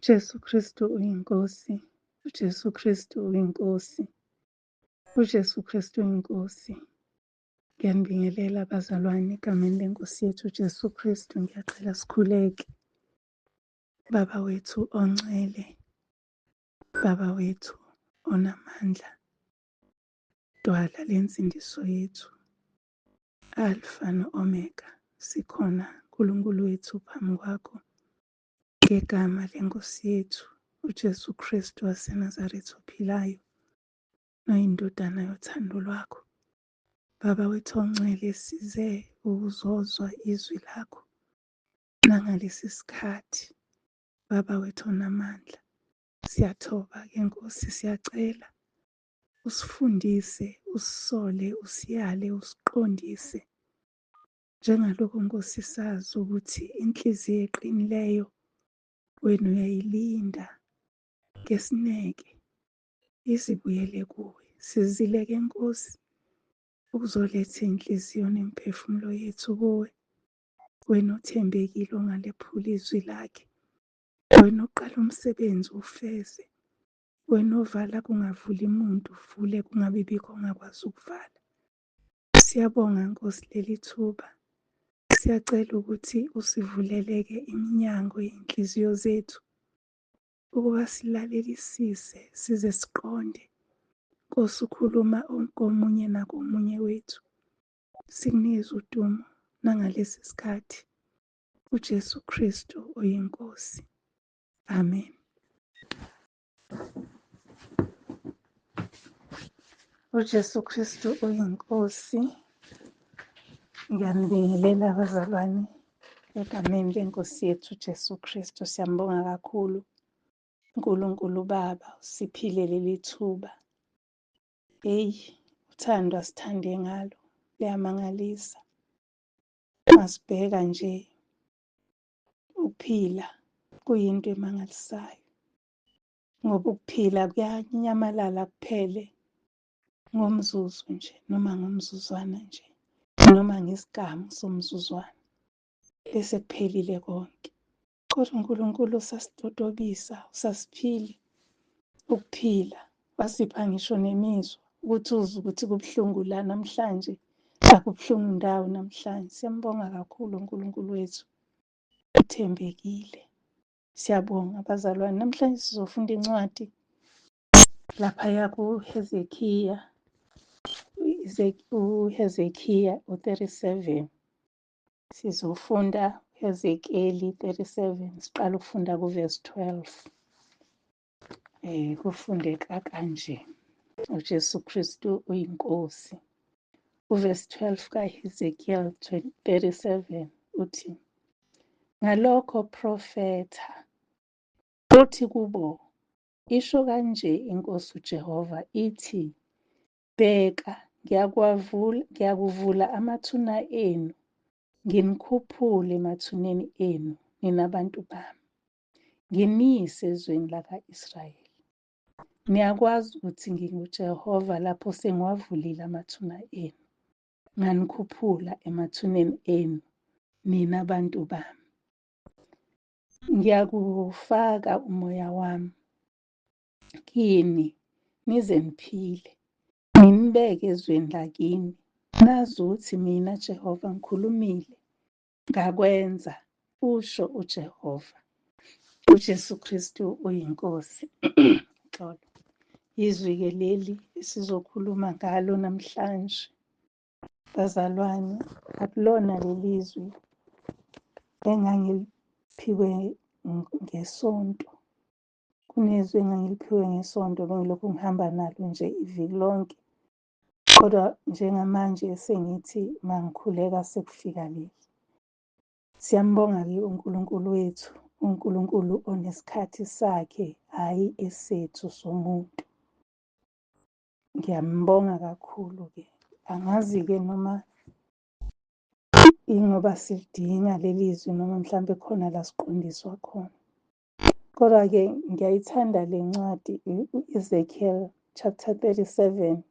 Jesu Kristu uyiNkosi, uJesu Kristu uyiNkosi, uJesu Kristu uyiNkosi. Ngiyanibingelela bazalwane egameni lenkosi yethu uJesu Kristu. Ngiyacela sikhuleke. Baba wethu ongcwele, Baba wethu onamandla, Dwala lensindiso yethu, Alfa no-Omega, sikhona Nkulunkulu wethu phambi kwakho. Ngegama leNkosi yethu uJesu Kristu waseNazaretha ophilayo noyindodana yothando lwakho. Baba wethu ongcwele, size ukuzozwa izwi lakho nangalesi sikhathi. Baba wethu onamandla, siyathoba-ke Nkosi, siyacela usifundise, usisole, usiyale, usiqondise. Njengalokhu Nkosi sazi ukuthi inhliziyo eqinileyo wena uyayilinda ngesineke izibuyele kuwe. Sizile-ke Nkosi ukuzoletha inhliziyo nemiphefumulo yethu kuwe. Wena othembekile ongalephula izwi lakhe. Wena oqala umsebenzi ufeze. Wena ovala kungavuli muntu, uvule kungabi bikho ongakwazi ukuvala. Siyabonga Nkosi leli thuba. Siyacela ukuthi usivuleleke iminyango yey'nhliziyo zethu ukuba silalelisise size siqonde. Nkosi ukhuluma komunye nakomunye wethu. Sikunikeze udumo nangalesi sikhathi. UJesu Kristu uyiNkosi. Amen. UJesu Kristu uyiNkosi. Ngiyanibingelela bazalwane egameni lenkosi yethu uJesu Kristu. Siyambonga kakhulu uNkulunkulu Baba usiphile leli thuba. Eyi, uthando asithande ngalo liyamangalisa. Masibheka nje ukuphila kuyinto emangalisayo. Ngoba ukuphila kuyanyamalala kuphele ngomzuzu nje noma ngomzuzwana nje noma ngesigamu somzuzwana bese kuphelile konke. Kodwa uNkulunkulu usasitotobisa, usasiphile ukuphila, wasipha ngisho nemizwa ukuthi uzwe ukuthi kubuhlungu la namhlanje, akubuhlungu ndawo namhlanje. Siyambonga kakhulu uNkulunkulu wethu, uthembekile. Siyabonga bazalwane. Namhlanje sizofunda incwadi laphaya kuHezekiya, uHezekiya u-37. Sizofunda uHezekeli 37, siqala ukufunda kuvesi 12. Kufundeka kanje. UJesu Kristu uyiNkosi. Uvesi 12 kaHezekiel 37 uthi, Ngalokho profetha, uthi kubo, isho kanje iNkosi uJehova ithi, Bheka, ngiyakuvula amathuna enu, nginikhuphule emathuneni enu, nina bantu bami, nginiyise ezweni laka-Israyeli. Niyakwazi ukuthi nginguJehova lapho sengiwavulile amathuna enu, nganikhuphula emathuneni enu, nina bantu bami. Ngiyakufaka umoya wami kini, nize niphile, nginibeke ezweni lakini, nazi ukuthi mina Jehova ngikhulumile, ngakwenza, usho uJehova. UJesu Kristu uyiNkosi. Xolo. Izwi-ke leli esizokhuluma ngalo namhlanje. Bazalwane, akulona leli zwi engangiliphiwe ngesonto. Kunezwi engangiliphiwe ngesonto bengilokhu ngihamba nalo nje iviki lonke. Kodwa njengamanje sengithi mangikhuleka sekufika leli. Siyambonga-ke uNkulunkulu wethu, uNkulunkulu onesikhathi sakhe, hhayi esethu somuntu. Ngiyambonga kakhulu-ke. Angazi-ke noma ingoba silidinga leli zwi noma mhlampe khona la siqondiswa khona. Kodwa-ke ngiyayithanda le ncwadi u-Ezekiel chapter 37.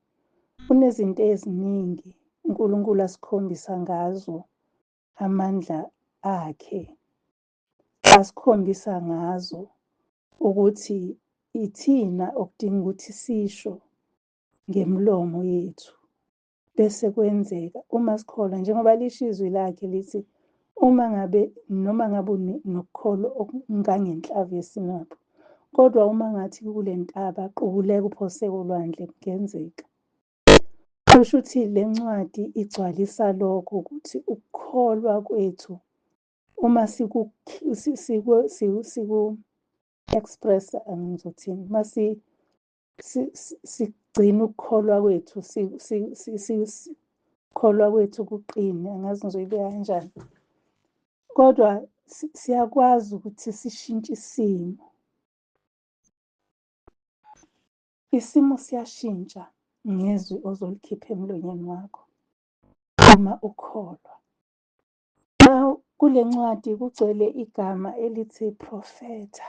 Kunezinto eziningi uNkulunkulu asikhombisa ngazo amandla akhe, asikhombisa ngazo. Ukuthi ithina okudinga ukuthi sisho ngemlomo yethu bese kwenzeka uma sikholwa, njengoba lisho izwi lakhe lithi uma ngabe noma ngabe nokukholwa okungangenhlavu yesinapho, kodwa uma ngathi kule ntaba qubuleka uphoseke olwandle, kungenzeka. Kusho ukuthi le ncwadi igcwalisa lokho, ukuthi ukukholwa kwethu uma siku-express-a, ngizothini, uma sigcina ukukholwa kwethu, sikholwa kwethu kuqine, angazi ngizoyibeka kanjani, kodwa siyakwazi ukuthi sishintshe isimo. Isimo siyashintsha ngezwi ozolikhipha emlonyeni wakho uma ukholwa. Now kule ncwadi kugcwele igama elithi profetha.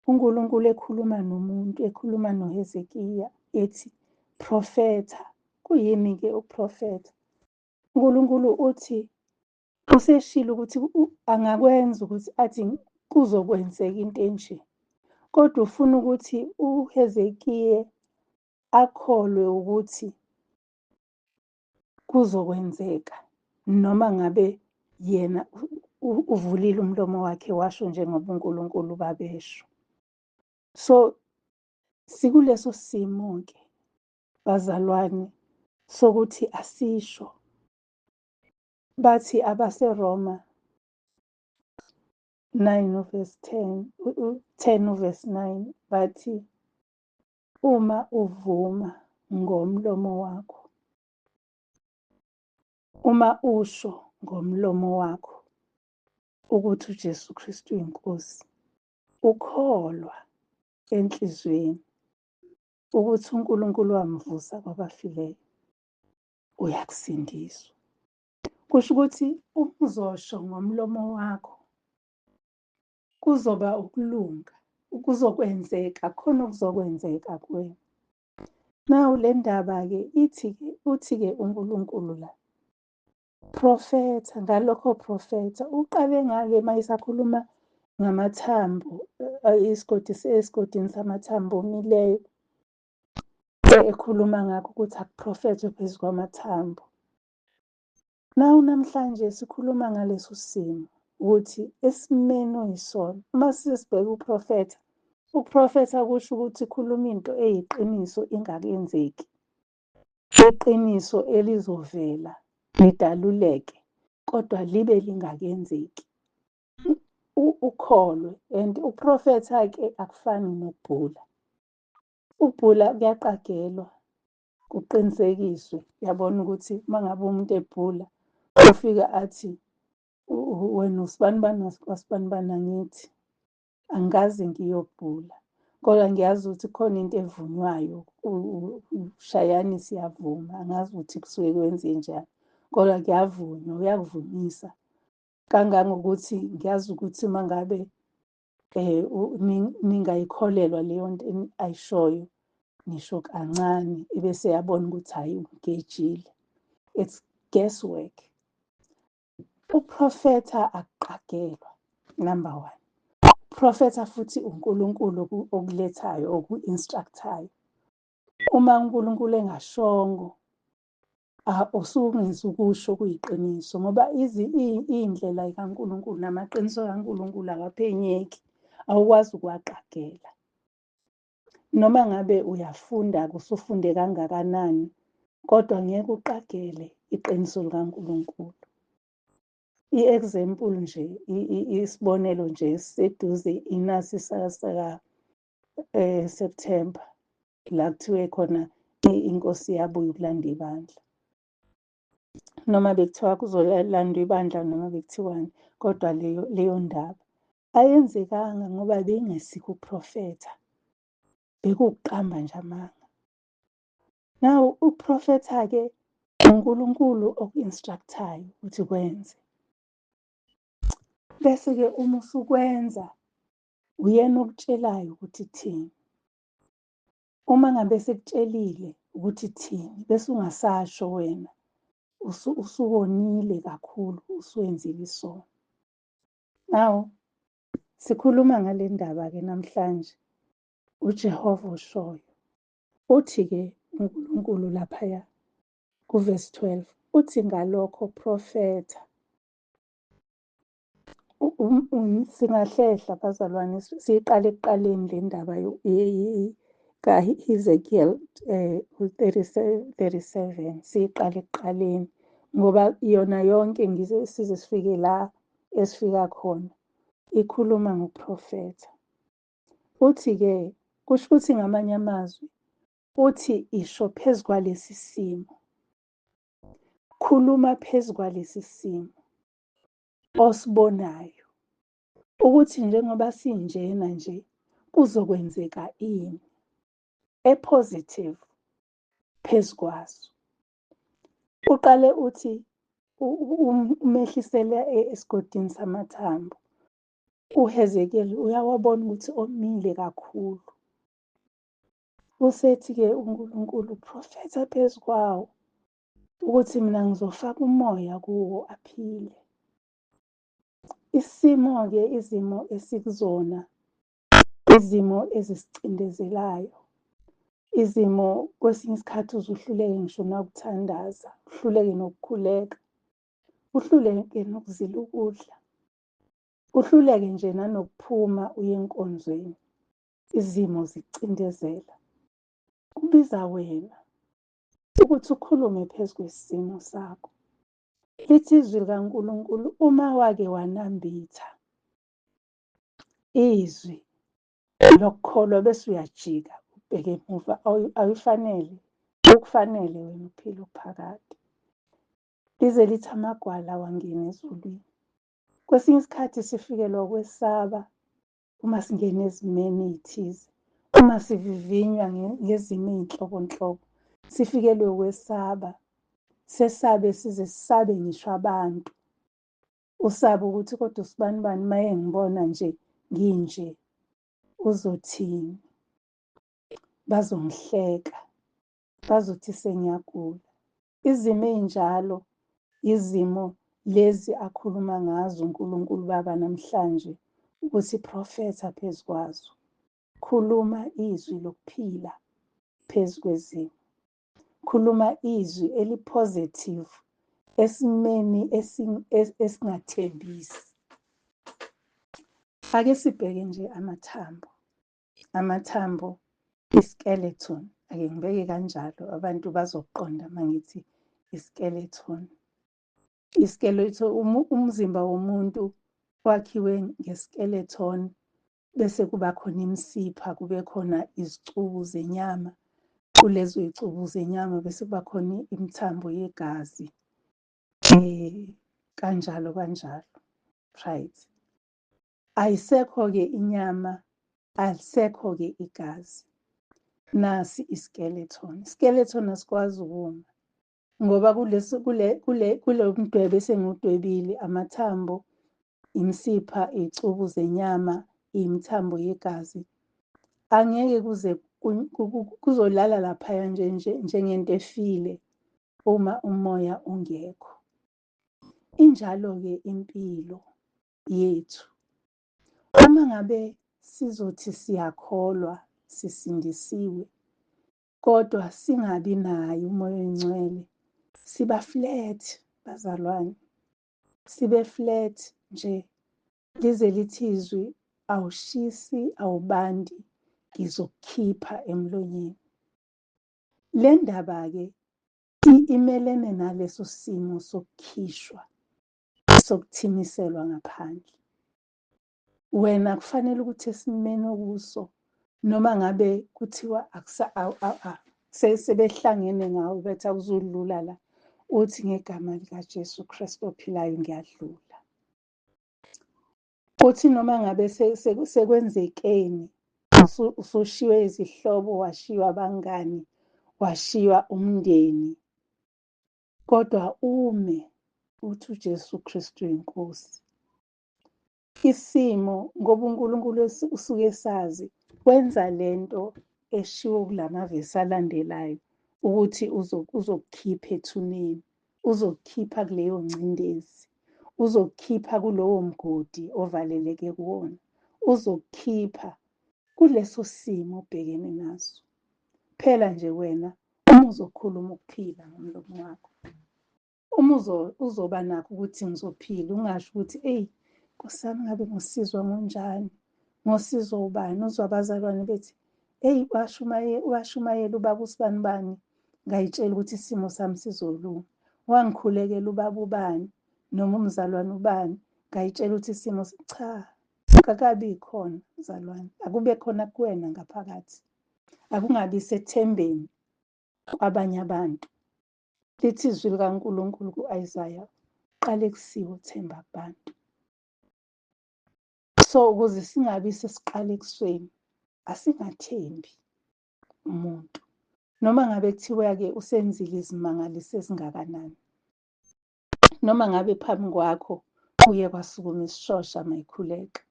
uNkulunkulu ekhuluma nomuntu, ekhuluma noHezekiya ethi profetha. Kuyini-ke ukuprofetha? uNkulunkulu uthi useshilo ukuthi angakwenza ukuthi athi kuzokwenzeka into enje, kodwa ufuna ukuthi uHezekiya akholwe ukuthi kuzokwenzeka noma ngabe yena uvulile umlomo wakhe washo njengoba uNkulunkulu babesho. So sikuleso simo-ke bazalwane sokuthi asisho. Bathi abaseRoma 9 verse 10, 10 verse 9, bathi uma uvuma ngomlomo wakho, uma usho ngomlomo wakho ukuthi uJesu Kristu uyinkosi, ukholwa enhliziyweni ukuthi uNkulunkulu wamvusa kwabafileyo, uyakusindiswa. Kusho ukuthi uma uzosho ngomlomo wakho kuzoba ukulunga, kuzokwenzeka, khona okuzokwenzeka kuwena. Nawu le ndaba-ke ithi-ke, uthi-ke uNkulunkulu la, profetha, ngalokho profetha. Uqale ngale uma esakhuluma ngamathambo, isigodi esigodini samathambo omileyo, ekhuluma ngakho ukuthi akuprofethwe phezu kwamathambo. Nawu namhlanje sikhuluma ngaleso simo ukuthi esimeni oyisona, uma sesibheka uprofetha, ukuprofetha kusho ukuthi khuluma into eyiqiniso ingakenzeki. Iqiniso elizovela lidaluleke kodwa libe lingakenzeki. Ukholwe and uprofetha-ke akufani nokubhula. Ukubhula kuyaqagelwa, kuqinisekiswe. Uyabona ukuthi uma ngabe umuntu ebhula ufika athi wena usibanibani wasibanibani, angithi angikaze ngiyobhula, kodwa ngiyazi ukuthi khona into evunywayo, ushayani siyavuma, angazi ukuthi kusuke kwenzenjani, kodwa kuyavunywa, uyakuvumisa kangangokuthi ngiyazi ukuthi uma ngabe ningayikholelwa leyo nto ayishoyo ngisho kancane, ebese yabona ukuthi hhayi ungigejile. It's guesswork. Uprofetha akuqagelwa, number one. Uprofetha futhi uNkulunkulu okulethayo, oku-instruct-ayo. Uma uNkulunkulu engashongo, usuke ungezukusho kuyiqiniso, ngoba iy'ndlela zikaNkulunkulu namaqiniso kaNkulunkulu awaphenyeki, awukwazi ukuwaqagela. Noma ngabe uyafunda-ke, usufunde kangakanani, kodwa ngeke uqagele iqiniso likaNkulunkulu. I-example nje, isibonelo nje esiseduze inasi saka September, la kuthiwe khona inkosi iyabuya ukulanda ibandla. Noma bekuthiwa kuzolandwa ibandla noma bekuthiwani, kodwa leyo ndaba ayenzekanga ngoba bengesikho ukuprofetha, bekuwukuqamba nje amanga. Now ukuprofetha-ke uNkulunkulu oku-instruct-ayo ukuthi kwenze. Bese-ke uma usukwenza uyena okutshelayo ukuthi thini. Uma ngabe sekutshelile ukuthi thini bese ungasasho wena, usuwonile kakhulu, usuwenzile isono. Now Sikhuluma ngale ndaba-ke namhlanje, uJehova oshoyo. Uthi-ke uNkulunkulu laphaya kuvesi 12, uthi ngalokho profetha. Singahlehla bazalwane, siyiqale ekuqaleni le ndaba ka-Ezekiel 37, siyiqale ekuqaleni ngoba yona yonke size sifike la esifika khona ikhuluma ngoprofetha. Uthi-ke kusho ukuthi ngamanye amazwi uthi isho phezu kwalesi simo, khuluma phezu kwalesi simo osibonayo ukuthi njengoba sinjena nje kuzokwenzeka ini e-positive phezu kwaso. Uqale uthi umehlisele esigodini samathambo. uHezekeli uyawabona ukuthi omile kakhulu. Usethi-ke uNkulunkulu profetha phezu kwawo ukuthi mina ngizofaka umoya kuwo aphile. Isimo-ke, izimo esikuzona, izimo ezisicindezelayo, izimo kwesinye isikhathi uze uhluleke ngisho nakuthandaza, uhluleke nokukhuleka, uhluleke nokuzila ukudla, uhluleke nje nanokuphuma uye enkonzweni. Izimo zicindezela. Kubiza wena ukuthi ukhulume phezu kwesimo sakho. Lithi izwi likaNkulunkulu uma wake wanambitha izwi lokukholwa bese uyajika ubheke emuva, awufanele, ukufanele wena uphile uphakade. Lize lithi amagwala awangeni ezulwini. Kwesinye isikhathi sifikelwa ukwesaba uma singena ezimeni ey'thize, uma sivivinywa ngezimo ey'nhlobonhlobo, sifikelwe ukwesaba, sesabe size sisabe ngisho abantu. Usabe ukuthi kodwa usibanibani uma engibona nje nginje uzothini, bazongihleka, bazothi sengiyagula. Izimo ey'njalo izimo lezi akhuluma ngazo uNkulunkulu Baba namhlanje ukuthi profetha phezu kwazo. Khuluma izwi lokuphila phezu kwezimo. Khuluma izwi eli-positive esimeni esingathembisi. Ake sibheke nje amathambo. Amathambo, i-skeleton, ake ngibeke kanjalo abantu bazoqonda uma ngithi i-skeleton. I-skeleton, umzimba womuntu wakhiwe nge-skeleton, bese kuba khona imisipha, kube khona izicubu zenyama. Kulezo zicubu zenyama bese kuba khona imithambo yegazi, kanjalo kanjalo. Right. Ayisekho-ke inyama, alisekho-ke igazi. Nasi i-skeleton. I-skeleton asikwazi ukuma ngoba kuleso kule kule kulo mdwebo esengiwudwebile amathambo, imisipha, iy'cubu zenyama, imithambo yegazi. Angeke kuze kuzolala laphaya nje njengento efile uma umoya ungekho. Injalo-ke impilo yethu. Uma ngabe sizothi siyakholwa, sisindisiwe, kodwa singabi naye uMoya oNgcwele, siba flat bazalwane, sibe flat nje lize lithi izwi awushisi awubandi, ngizokukhipha emlonyeni. Le ndaba-ke imelene naleso simo sokukhishwa, sokuthimiselwa ngaphandle. Wena kufanele ukuthi esimeni okuso noma ngabe kuthiwa sebehlangene ngawe bethi awuzudlula la, uthi ngegama likaJesu Kristu ophilayo ngiyadlula. Uthi noma ngabe sekwenzekeni, usushiywe izihlobo, washiywa abangani, washiywa umndeni, kodwa ume uthi uJesu Kristu uyinkosi. Isimo ngoba uNkulunkulu usuke esazi wenza lento eshiwo kulamavesi alandelayo ukuthi uzokukhipha ethuneni, uzokukhipha kuleyo ngcindezi, uzokukhipha kulowo mgodi ovaleleke kuwona, uzokukhipha kuleso simo obhekene naso. Phela nje wena uma uzokhuluma ukuphila ngomlomo wakho, uma uzoba nakho ukuthi ngizophila, ungasho ukuthi eyi Nkosi yami ngabe ngosizwa ngonjani, ngosizwa ubani, uzwa abazalwane bethi eyi washumayela ubaba usibanibani, ngayitshela ukuthi isimo sami sizolunga, wangikhulekela ubaba ubani noma umzalwane ubani, ngayitshela ukuthi isimo, cha, kakabi khona mzalwane, akube khona kuwena ngaphakathi, akungabi sethembeni kwabanye abantu. Lithi izwi likaNkulunkulu ku-Isaya, qalekisiwe uthemba kubantu. So ukuze singabi sesiqalekisweni, asingathembi umuntu. Noma ngabe kuthiwa-ke usenzile izimangaliso ezingakanani, noma ngabe phambi kwakho kuye kwasukuma isishosha mayikhuleka,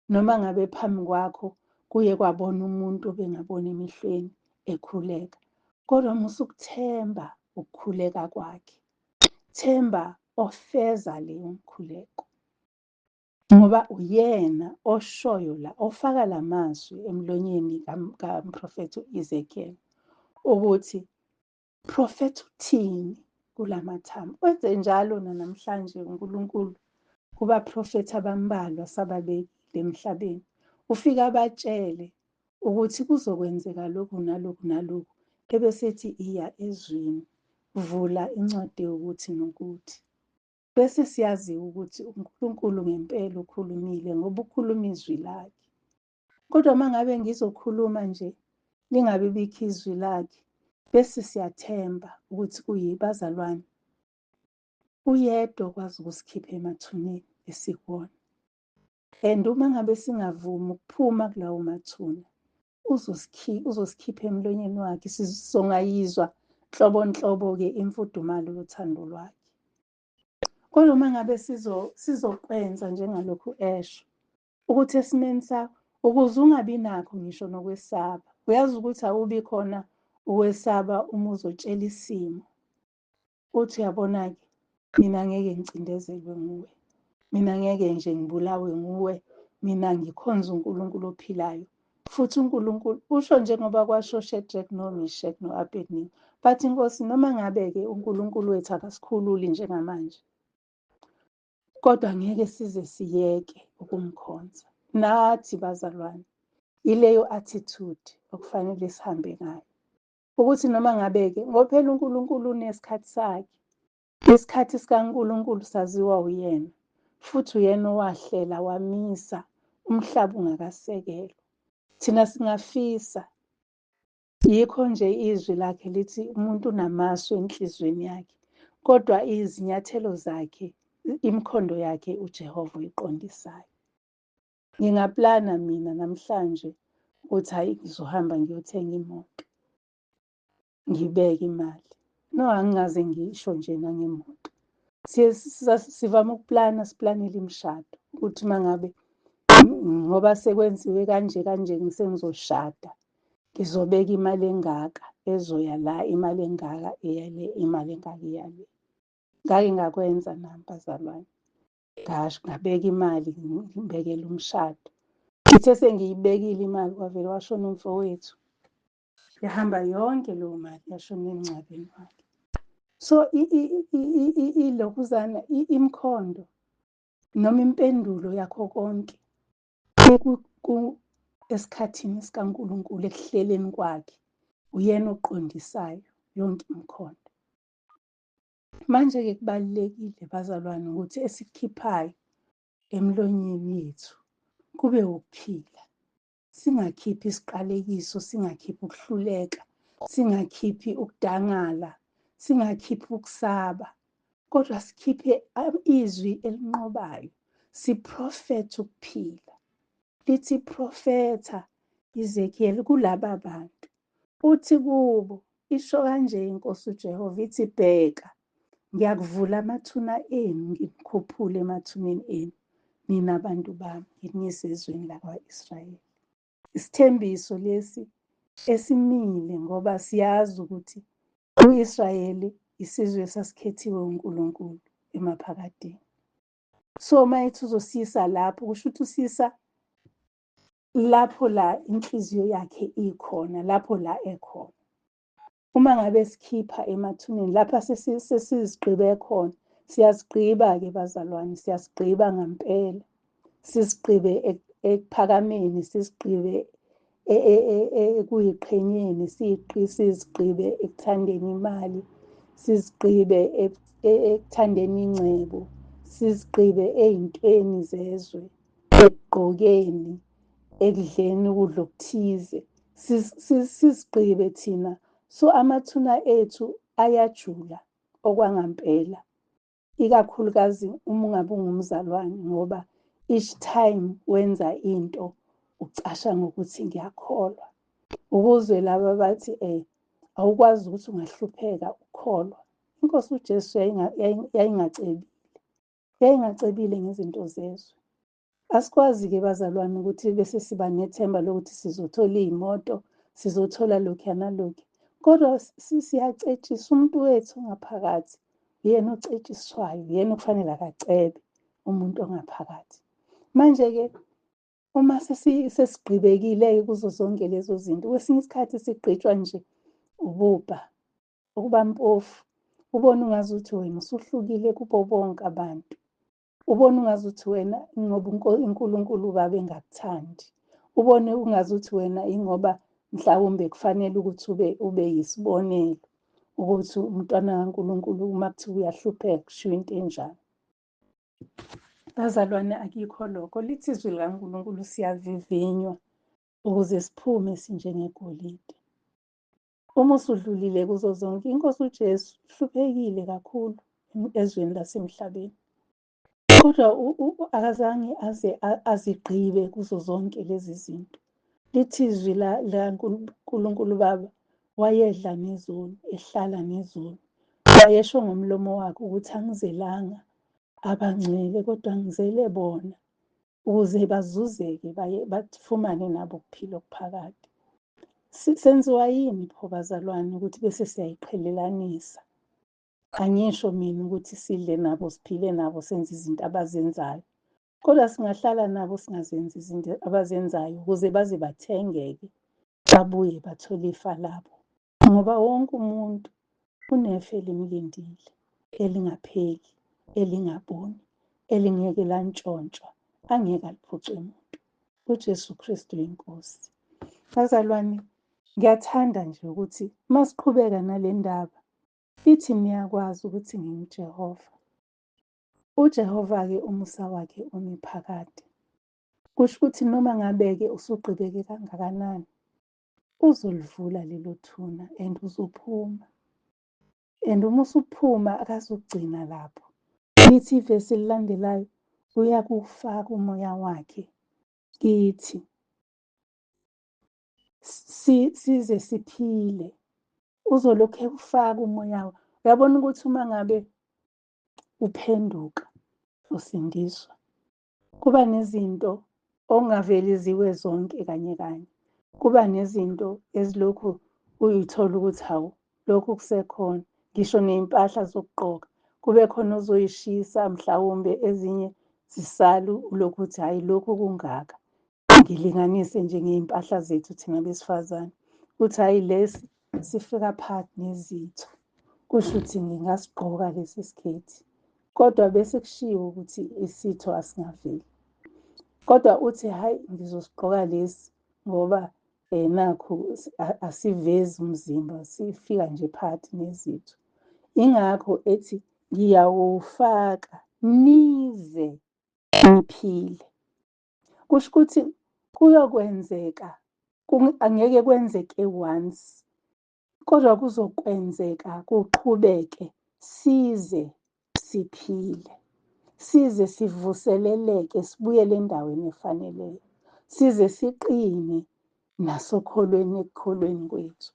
noma ngabe phambi kwakho kuye kwabona umuntu obengaboni emehlweni ekhuleka, kodwa musa ukuthemba ukukhuleka kwakhe. Themba ofeza leyo mkhuleko, ngoba uyena oshoyo la, ofaka lamazwi emlonyeni kamprofethi u-Ezekiel ukuthi profetha uthini kulamathambo. Wenze njalo nanamhlanje uNkulunkulu kubaprofethi abambalwa sababekile emhlabeni, ufika abatshele ukuthi kuzokwenzeka lokhu nalokhu nalokhu, ebesethi iya ezwini, vula incwadi yokuthi nokuthi. Bese siyazi ukuthi uNkulunkulu ngempela ukhulumile, ngoba ukhuluma izwi lakhe. Kodwa uma ngabe ngizokhuluma nje lingabe bikho izwi lakhe, bese siyathemba ukuthi kuyibazalwane. Uyedwa okwazi ukusikhipha emathuneni esikuwona. And uma ngabe singavumi ukuphuma kulawo mathuna, uzosikhipha emlonyeni wakhe, sizongayizwa nhlobo nhlobo-ke imfudumalo yothando lwakhe. Kodwa uma ngabe sizokwenza njengalokhu esho, ukuthi esimeni sakho, ukuze ungabi nakho ngisho nokwesaba. Uyazi ukuthi awubi khona ukwesaba uma uzotshela isimo. Uthi uyabona-ke, mina ngeke ngicindezelwe nguwe, mina ngeke nje ngibulawe nguwe, mina ngikhonza uNkulunkulu ophilayo. Futhi uNkulunkulu usho njengoba kwasho Shadrach noMeshach no-Abednego, bathi Nkosi, noma ngabe-ke uNkulunkulu wethu akasikhululi njengamanje, kodwa ngeke size siyeke ukumkhonza. Nathi bazalwane, ileyo attitude okufanele sihambe ngayo, ukuthi noma ngabe-ke, ngoba phela uNkulunkulu unesikhathi sakhe, isikhathi sikaNkulunkulu saziwa uyena, futhi uyena owahlela wamisa umhlaba ungakasekelwa. Thina singafisa, yikho nje izwi lakhe lithi umuntu unamasu enhliziyweni yakhe, kodwa izinyathelo zakhe, imikhondo yakhe uJehova uyiqondisayo. Ngingaplana mina namhlanje ukuthi hayi ngizohamba ngiyothenga imoto, ngibeke imali. No, angingaze ngisho nje nangemoto. Sivame ukuplana, siplanele imishado ukuthi uma ngabe ngoba sekwenziwe kanje kanje ngisengizoshada, ngizobeka imali engaka ezoya la, imali engaka eya le, imali engaka eya le. Ngake ngakwenza nami bazalwane, ngasho ngabeka imali ngibekele umshado. Ngithe sengiyibekile imali kwavele washona umfowethu, yahamba yonke leyo mali yashona emngcwabeni wakhe. So ilokuzana imikhondo noma impendulo yakho konke esikhathini sikaNkulunkulu, ekuhleleni kwakhe, uyena oqondisayo yonke imikhondo. Manje-ke kubalulekile bazalwane ukuthi esikukhiphayo emlonyeni yethu kube ukuphila, singakhiphi isiqalekiso, singakhiphi ukuhluleka, singakhiphi ukudangala, singakhiphi ukusaba, kodwa sikhiphe izwi elinqobayo, siprofethe ukuphila. Lithi profetha Ezekiel kulaba bantu, uthi kubo, isho kanje iNkosi uJehova, ithi bheka, ngiyakuvula amathuna enu, ngikukhuphule emathuneni enu, nina bantu bami, nginiyise ezweni lakwa-Israyeli. Isithembiso lesi esimile ngoba siyazi ukuthi u-Israyeli isizwe esasikhethiwe uNkulunkulu emaphakadeni. So uma ethi uzosiyisa lapho, kusho ukuthi usiyisa Lapho la inhliziyo yakhe ikhona, lapho la ekhona. Uma ngabe sikhipha emathuneni lapha sesizigqibe khona, siyazigqiba-ke bazalwane, siyazigqiba ngampela. Sizigqibe ekuphakameni, sizigqibe ekuyiqhenyeni, sizigqibe ekuthandeni imali, sizigqibe ekuthandeni ingcebo, sizigqibe ey'ntweni zezwe, ekugqokeni, ekudleni ukudla okuthize, sizigqibe thina. So amathuna ethu ayajula okwangampela, ikakhulukazi uma ungabe ungumzalwane, ngoba each time wenza into ucasha ngokuthi ngiyakholwa. Ukuzwe laba bathi awukwazi ukuthi ungahlupheka ukholwa. Inkosi uJesu yayingacebile, yayingacebile ngezinto zezwe. Asikwazi-ke bazalwane ukuthi bese siba nethemba lokuthi sizothola iy'moto, sizothola lokhuya nalokhuya. Kodwa siyacetshiswa umuntu wethu ngaphakathi, uyena ocetshiswayo, uyena okufanele akacebe umuntu ongaphakathi. Manje-ke uma sesigqibekile-ke kuzo zonke lezo zinto, kwesinye isikhathi sigqitshwa nje ububha, ukuba mpofu, ubone ungazuthi wena usuhlukile kubo bonke abantu. Ubone ungazuthi wena ngoba uNkulunkulu ubaba engakuthandi. Ubone ungazuthi wena ingoba mhlawumbe kufanele ukuthi ube yisibonelo ukuthi umntwana kaNkulunkulu uma kuthiwa uyahlupheka kushiwo into enjani. Bazalwane, akikho lokho. Lithi izwi likaNkulunkulu siyavivinywa ukuze siphume sinjengegolide. Uma usudlulile kuzo zonke, inkosi uJesu uhluphekile kakhulu ezweni lasemhlabeni. Kodwa akazange aze azigqibe kuzo zonke lezi zinto. Lithi izwi likaNkulunkulu Baba wayedla nezoni, ehlala nezoni. Wayesho ngomlomo wakhe ukuthi angizelanga abangcwele kodwa ngizele bona ukuze bazuzeke baye bafumane nabo ukuphila okuphakade. Senziwa yini pho bazalwane ukuthi bese siyayiqhelelanisa? Angisho mina ukuthi sidle nabo, siphile nabo, senze izinto abazenzayo. Kodwa singahlala nabo singazenzi izinto abazenzayo ukuze baze bathengeke, babuye bathole ifa labo. Ngoba wonke umuntu unefa elimlindile, elingapheli, elingaboni, elingeke lantshontshwa, angeke aliphucwe muntu. UJesu Kristu inkosi. Bazalwane, ngiyathanda nje ukuthi masiqhubeka nale ndaba, ithi niyakwazi ukuthi nginguJehova. UJehova-ke umusa wakhe umi phakade. Kusho ukuthi noma ngabe-ke usugqibeke kangakanani, uzolivula lelo thuna and uzophuma. And uma usuphuma akazukugcina lapho. Lithi ivesi elilandelayo, uyakufaka umoya wakhe kithi size siphile. Uzolokhu ekufaka umoya. Uyabona ukuthi uma ngabe uphenduka usindiswa, kuba nezinto ongaveli ziwe zonke kanye kanye. Kuba nezinto ezilokhu uyithola ukuthi hawu lokhu kusekhona, ngisho ney'mpahla zokugqoka kube khona ozoyishisa mhlawumbe ezinye zisale ulokhu uthi hhayi lokhu kungaka. Ngilinganise nje ngey'mpahla zethu thina besifazane, uthi hhayi lesi sifika phakathi nezitho, kusho ukuthi ngingasigqoka lesi sikhethi. Kodwa bese kushiwo ukuthi isitho asingaveli. Kodwa uthi hhayi ngizosigqoka lesi ngoba nakhu asivezi umzimba, sifika nje phakathi nezitho. Ingakho ethi ngiyawufaka nize niphile. Kusho ukuthi kuyokwenzeka, angeke kwenzeke once, kodwa kuzokwenzeka kuqhubeke size siphile, size sivuseleleke, sibuyele endaweni efaneleyo, size siqine nasokholweni ekukholweni kwethu.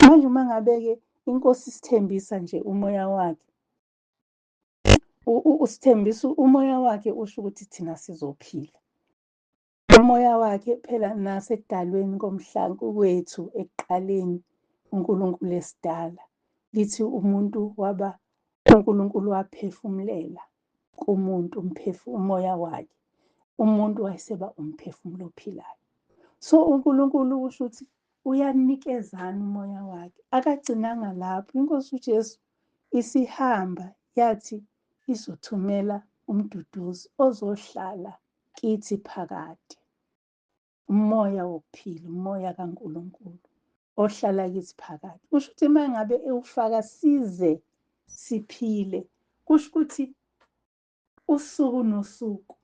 Manje uma ngabe-ke inkosi isithembisa nje umoya wakhe, usithembisa umoya wakhe, usho ukuthi thina sizophila. Umoya wakhe phela nasekudalweni komhlaba kwethu ekuqaleni uNkulunkulu esidala, lithi umuntu waba uNkulunkulu waphefumulela kumuntu umoya wakhe, umuntu wayeseba umphefumulo ophilayo. So uNkulunkulu usho ukuthi uyanikezana umoya wakhe. Akagcinanga lapho, inkosi uJesu isihamba yathi izothumela umduduzi ozohlala kithi phakade, umoya wokuphila, umoya kaNkulunkulu ohlala kithi phakade. Kusho ukuthi uma ngabe ewufaka size siphile, kusho ukuthi usuku nosuku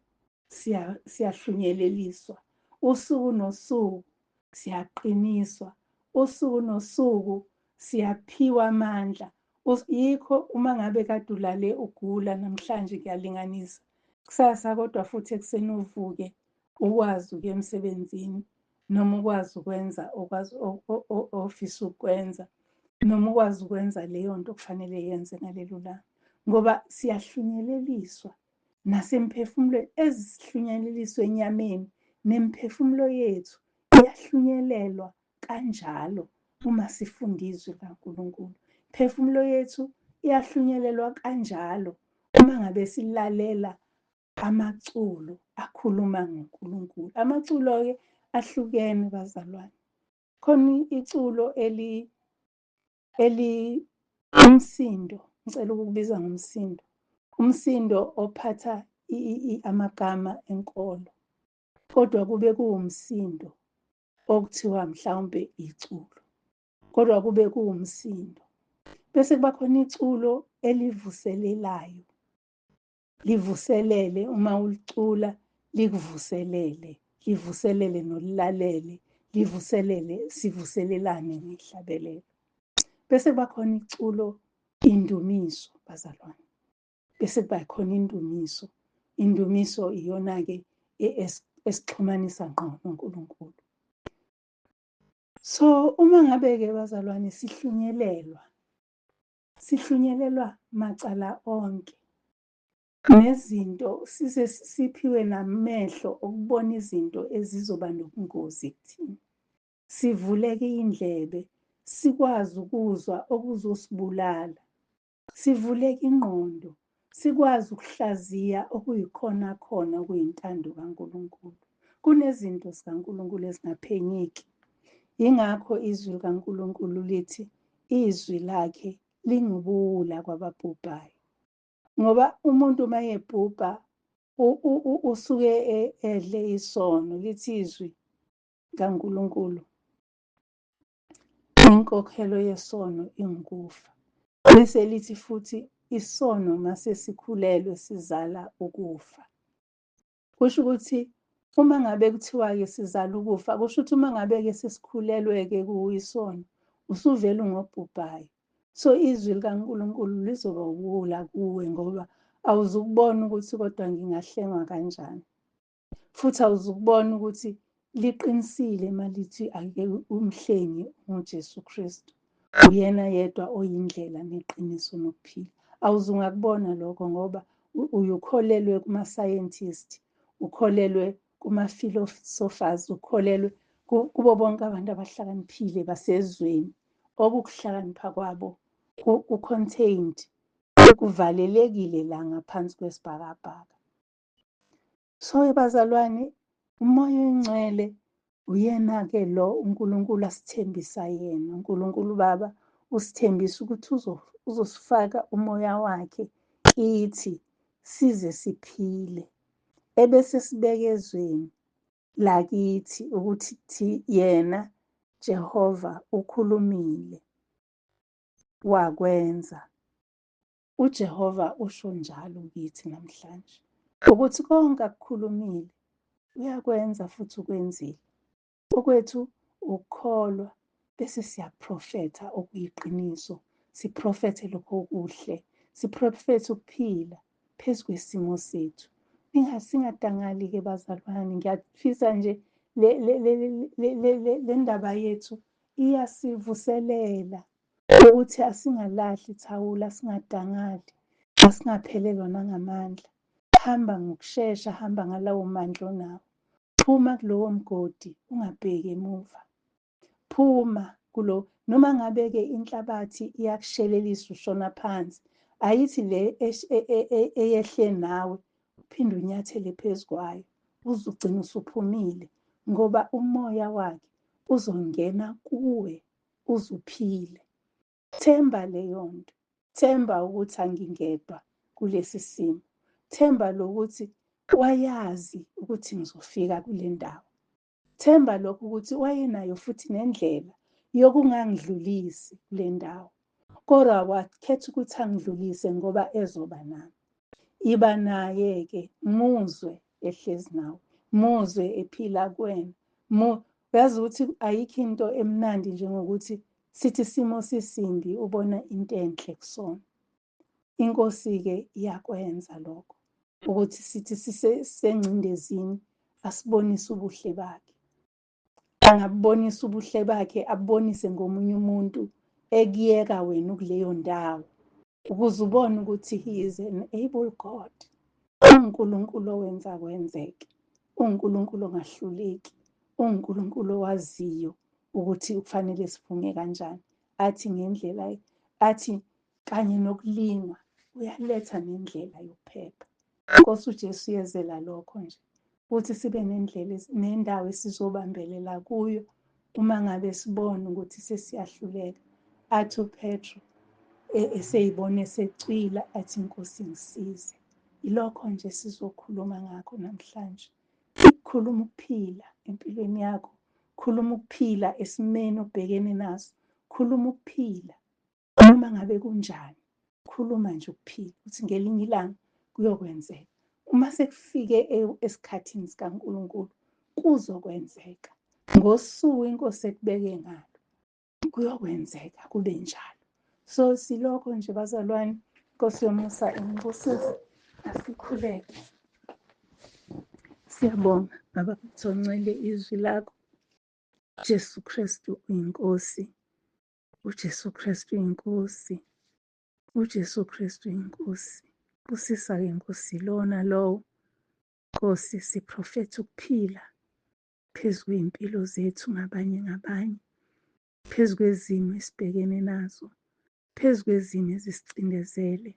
siyahlunyeleliswa, usuku nosuku siyaqiniswa, usuku nosuku siyaphiwa amandla. Yikho uma ngabe kade ulale ugula namhlanje kuyalinganisa, kusasa kodwa futhi ekuseni uvuke ukwazi ukuya emsebenzini, noma ukwazi ukwenza okwazi ofisa ukwenza, noma ukwazi ukwenza leyo nto okufanele yenze ngalelo langa, ngoba siyahlunyeleliswa nasemphefumulweni. Ezihlunyeleliswa enyameni, nemphefumulo yethu iyahlunyelelwa kanjalo uma sifunda izwi likaNkulunkulu. Imphefumulo yethu iyahlunyelelwa kanjalo uma ngabe silalela amaculo akhuluma ngoNkulunkulu. Amaculo-ke ahlukene bazalwane. Khona iculo eli umsindo, ngicela ukukubiza ngomsindo, umsindo ophatha amagama enkolo, kodwa kube kuwumsindo okuthiwa mhlawumbe iculo, kodwa kube kuwumsindo. Bese kuba khona iculo elivuselelayo, livuselele uma ulicula, likuvuselele, livuselele nolilalele, livuselele, sivuselelane ngehlabelelo. Bese kuba khona iculo indumiso bazalwane, bese kuba khona indumiso. Indumiso iyona-ke esixhumanisa ngqo noNkulunkulu. So uma ngabe-ke bazalwane sihlunyelelwa, sihlunyelelwa macala onke, nezinto size siphiwe namehlo okubona izinto ezizoba nobungozi kuthina, sivuleke indlebe sikwazi ukuzwa okuzosibulala, sivuleke ingqondo sikwazi ukuhlaziya okuyikhona khona okuyintando kaNkulunkulu. Kunezinto zikaNkulunkulu ezingaphenyeki, yingakho izwi likaNkulunkulu lithi izwi lakhe lingubuwula kwababhubhayo, ngoba umuntu uma ebhubha usuke edle isono. Lithi izwi kaNkulunkulu inkokhelo yesono ingukufa, bese lithi futhi isono mase sikhulelwe sizala ukufa. Kusho ukuthi uma ngabe kuthiwa-ke sizala ukufa, kusho ukuthi uma ngabe-ke sesikhulelwe-ke kuyisono, usuvele ungobhubhayo. So izwi likaNkulunkulu lizoba ubuwula kuwe, ngoba awuzukubona ukuthi kodwa ngingahlengwa kanjani, futhi awuzukubona ukuthi liqinisile malithi ake umhlengi nguJesu Kristu, uyena yedwa oyindlela neqiniso nokuphila. Awuzungakubona lokho ngoba uyukholelwe kuma-scientist, ukholelwe kuma-philosophers, ukholelwe kubo bonke abantu abahlakaniphile basezweni, okukuhlakanipha kwabo ku-contained, kuvalelekile la ngaphansi kwesibhakabhaka. So bazalwane, umoya oyingcwele uyena-ke lo uNkulunkulu asithembisa yena. uNkulunkulu Baba usithembisa ukuthi uzosifaka umoya wakhe kithi size siphile, ebese sibeke ezweni lakithi ukuthi yena Jehova ukhulumile wakwenza. uJehova usho njalo kithi namhlanje ukuthi konke akukhulumile uyakwenza futhi ukwenzile. Okwethu ukukholwa, bese siyaprofetha okuyiqiniso, siprofethe lokho okuhle, siprofethe ukuphila phezu kwesimo sethu. Singadangali-ke bazalwane, ngiyafisa nje le ndaba yethu iyasivuselela ukuthi asingalahli ithawula, asingadangali, asingaphelelwa nangamandla. Hamba ngokushesha, hamba ngalawo mandla onawo. Phuma kulowo mgodi, ungabheki emuva. Phuma kulo, noma ngabe-ke inhlabathi iyakushelelisa ushona phansi, ayithi le eyehle nawe uphinde unyathele phezu kwayo, uze ugcine usuphumile ngoba umoya wakhe uzongena kuwe uzuphile. Themba leyo nto, themba ukuthi angingedwa kulesi simo, themba lokuthi wayazi ukuthi ngizofika kule ndawo, themba lokhu ukuthi wayenayo futhi nendlela yokungangidlulisi kule ndawo, kodwa wakhetha ukuthi angidlulise ngoba ezoba nami. Iba naye-ke, muzwe ehlezi nawe, muzwe ephila kuwena. Uyazi ukuthi ayikho into emnandi njengokuthi sithi isimo sisimbi ubona into enhle kusona. Inkosi-ke iyakwenza lokho, ukuthi sithi sisengcindezini asibonise ubuhle bakhe. Angabubonisa ubuhle bakhe, abubonise ngomunye umuntu ekuyeka wena ukuleyo ndawo, ukuze ubone ukuthi he is an able God. UNkulunkulu owenza kwenzeke, uNkulunkulu ongahluleki, uNkulunkulu owaziyo ukuthi kufanele siphume kanjani. Athi ngendlela, athi kanye nokulingwa, uyaletha nendlela yokuphepha. Nkosi uJesu yezela lokho nje, ukuthi sibe nendlela nendawo esizobambelela kuyo uma ngabe sibona ukuthi sesiyahluleka. Athi uPetro eseyibona esecwila, athi Nkosi ngisize. Ilokho nje sizokhuluma ngakho namhlanje. Khuluma ukuphila empilweni yakho, khuluma ukuphila esimeni obhekene naso, khuluma ukuphila noma ngabe kunjani, khuluma nje ukuphila ukuthi ngelinye ilanga kuyokwenzeka. Uma sekufike esikhathini sikaNkulunkulu kuzokwenzeka ngosuku inkosi ekubeke ngalo, kuyokwenzeka kube njalo. So silokho nje bazalwane, Nkosi yomusa inibusise, asikhuleke. Siyabonga Baba Mthoncele izwi lakho. Jesu Kristu uyinkosi, uJesu Kristu uyinkosi, uJesu Kristu uyinkosi. Busisa-ke Nkosi lona lowo. Nkosi, siprofetha ukuphila phezu kwey'mpilo zethu ngabanye ngabanye, phezu kwezimo esibhekene nazo, phezu kwezimo ezisicindezele,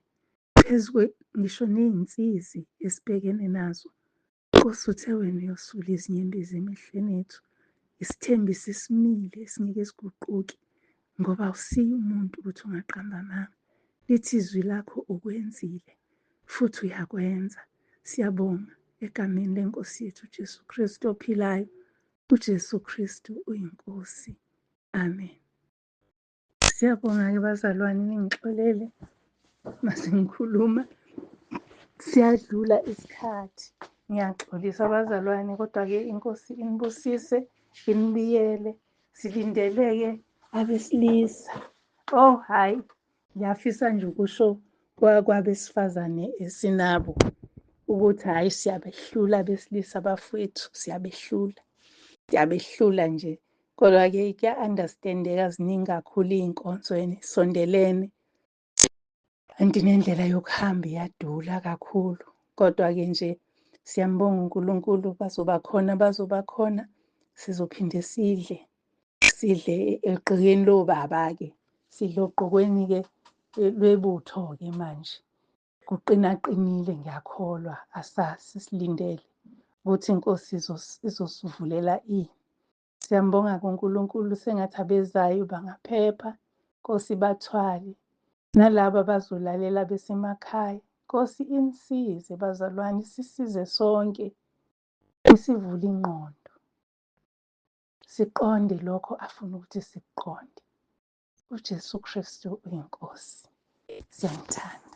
phezu ngisho ney'nsizi esibhekene nazo. Nkosi, uthe wena uyosula izinyembezi emehlweni ethu. Isithembiso esimile esingeke siguquke, ngoba awusiye umuntu ukuthi ungaqamba amanga. Lithi izwi lakho ukwenzile futhi uyakwenza. Siyabonga egameni lenkosi yethu uJesu Kristu ophilayo. UJesu Kristu uyinkosi. Amen. Siyabonga-ke bazalwane, ningixolele mase ngikhuluma siyadlula isikhathi. Ngiyaxolisa bazalwane, kodwa-ke inkosi inibusise, inibiyele. Silindele-ke abesilisa. Oh hhayi, ngiyafisa nje ukusho kwabesifazane esinabo ukuthi hhayi, siyabehlula abesilisa bafowethu, siyabehlula, siyabehlula nje. Kodwa-ke kuya-understand-eka, ziningi kakhulu iy'nkonzo sondelene, kanti nendlela yokuhamba iyadula kakhulu. Kodwa-ke nje siyambonga uNkulunkulu, bazoba khona, bazoba khona. Sizophinde sidle, sidle egqikeni lobaba-ke, sidle ogqokweni-ke lwebutho-ke manje. Kuqinaqinile, ngiyakholwa, asasi silindele ukuthi inkosi izosivulela ini. Siyambonga kuNkulunkulu, sengathi abezayo bangaphepha, Nkosi bathwale, nalaba abazolalela besemakhaya, Nkosi inisize bazalwane, sisize sonke, isivule ingqondo, siqonde lokho afuna ukuthi sikuqonde. UJesu Kristu uyinkosi. Siyamthanda.